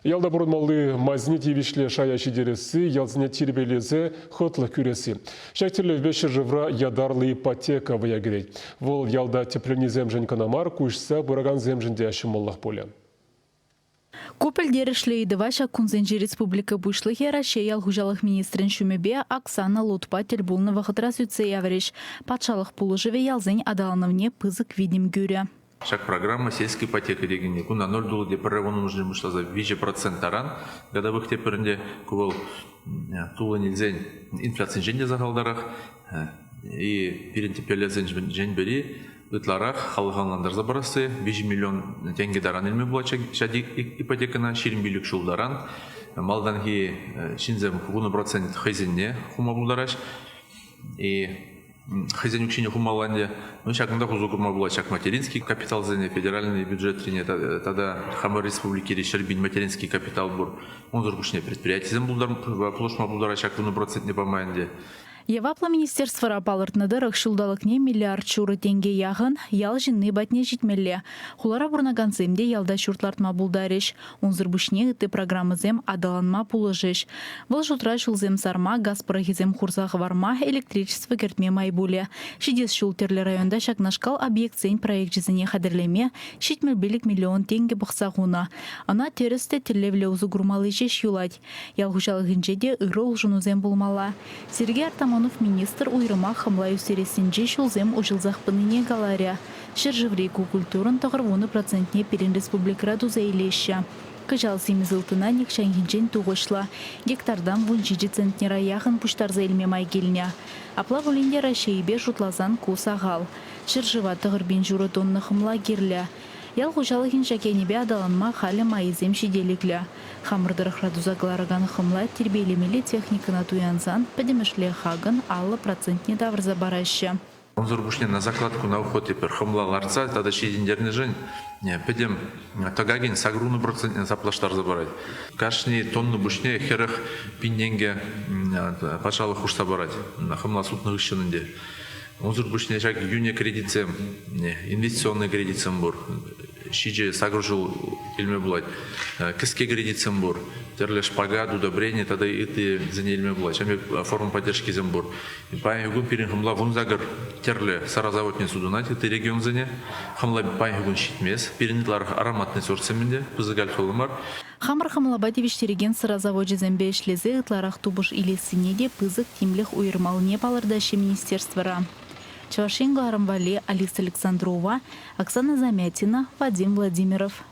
Ялта пурӑнмалли майсене тивӗҫлӗ шая ҫитересси, ялсене тирпейлесе хӑтлӑх кӳресси. Ҫак тӗллевпе ҫӗршывра ятарлӑ ипотека вӑя кӗрет. Вӑл ялта тӗпленнисемшӗн кӑна мар, куҫса пыракансемшӗн те ҫӑмӑллӑх пулӗ. Ку пӗлтерӗшлӗ ыйтӑва ҫак кунсенче республика Пуҫлӑхӗ Раҫҫей ял хуҫалӑх министрӗн ҫумӗпе Оксана Лутпа тӗл пулнӑ вӑхӑтра сӳтсе яврӗҫ. Патшалӑх пулӑшӑвӗ ялсен аталанӑвне пысӑк витӗм кӳрӗ. Ҫак программа сельская ипотека текенни кунта ноль тулли те пӗрре вуннӑмӗшӗнчен пуҫласа 3% таран годовых тепӗр ӗнтӗ. Ку вӑл туллин илсен инфляцинчен те сахалтарах. И пирӗн тӗпелесенчен пӗри ытларах халӑха ӑнлантарса парасси 3 миллион тенкӗ таран илме пулать ҫак ипотекӑна 25 ҫул таран. Малтанхи ҫынсем 10% хӑйсенне хума пултараҫ. И хӑйсен укҫине хумалла ӗнтӗ. Ну, ҫакӑнтах усӑ курма пулать ҫак материнский капиталсене, федеральный бюджетрине тата хамӑр республикири 100 000 материнский капитал пур. Унсӑр пуҫне предприятисем пулӑшма пултараҫ ҫак 10 процентне пама ӗнтӗ. Яваплӑ министерствӑра палӑртнӑ тӑрӑх, ҫулталӑкне миллиард ҫурӑ тенкӗ яхӑн ял ҫынни патне ҫитмелле. Хулара пурӑнакансем те ялта ҫурт лартма пултарӗҫ. Унсӑр пуҫне ытти программӑсем аталанма пулӑшӗҫ. Вӑл шутра ҫулсем сарма, газ пӑрӑхӗсем хурса хӑварма, электричество кӗртме май пулӗ. Ҫитес ҫул тӗрлӗ районта ҫакнашкал объектсен проекчӗсене хатӗрлеме 75 миллион тенкӗ пӑхса хунӑ. Ӑна тӗрӗс те тӗллевлӗ усӑ курмалли ҫеҫ юлать. Ял хуҫалӑхӗнче те ырӑ улшӑнусем пулмалла. Сергей Артамонов министр уйрӑмах хӑмла ӳстерессинче ҫулсем уҫӑлсах пынине каларӗ. Ҫӗршыври ку культурӑн 90 процентне пирӗн республикӑра туса илеҫҫӗ. Кӑҫал симӗс ылтӑна нихҫанхинчен тухӑҫлӑ, гектартан 17 центнера яхӑн пуҫтарса илме май килнӗ. Апла пулин те Раҫҫейӗпе шутласан ку сахал. Ҫӗршыва 9,5 тонна хӑмла кирлӗ. Ял хуҫалӑхӗн ҫак енӗпе аталанма халӗ майӗсем ҫителӗклӗ. Хамӑр тӑрӑхра туса кӑларакан хӑмла тирпейлемелли техникӑна туянсан пӗтӗмӗшле хакӑн 50 процентне тавӑрса параҫҫӗ. Унсӑр пуҫне на закладку на уход эпир хӑмла лартса тата ҫитӗнтернӗшӗн пӗтӗм тӑкакӗн 80 процентне саплаштарса парать. Кашни тонна пуҫне 40 пин тенкӗ патшалӑх хушса парать хӑмла сутнӑ хыҫҫӑн ӗнтӗ. Унсӑр пуҫне ҫак йӳнӗ кредитсем, инвестиционный кредитсем пур. Ҫичӗ, сакӑр ҫул илме пулать. Кӗске кредитсем пур. Тӗрлӗ шпагат, удобрени тата ыттисене илме пулать. Ҫавӑн пек форма поддержкисем пур. Паянхи кун пирӗн хӑмла 18 тӗрлӗ сӑра заводне сутӑнать ытти регионсене. Хӑмла паянхи кун ҫитмест. Пирӗн ытларах ароматный сортсем ӗнтӗ, пысӑк альхоллӑ мар. Хамӑр хӑмлапа тивӗҫтерекен сӑра завочӗсемпе ӗҫлесе ытларах тупӑш илессине те пысӑк тимлӗх уйӑрмаллине палӑртаҫҫӗ министерствӑра. Чӑваш Ен кӑларӑм валли Алиса Александрова, Оксана Замятина, Вадим Владимиров.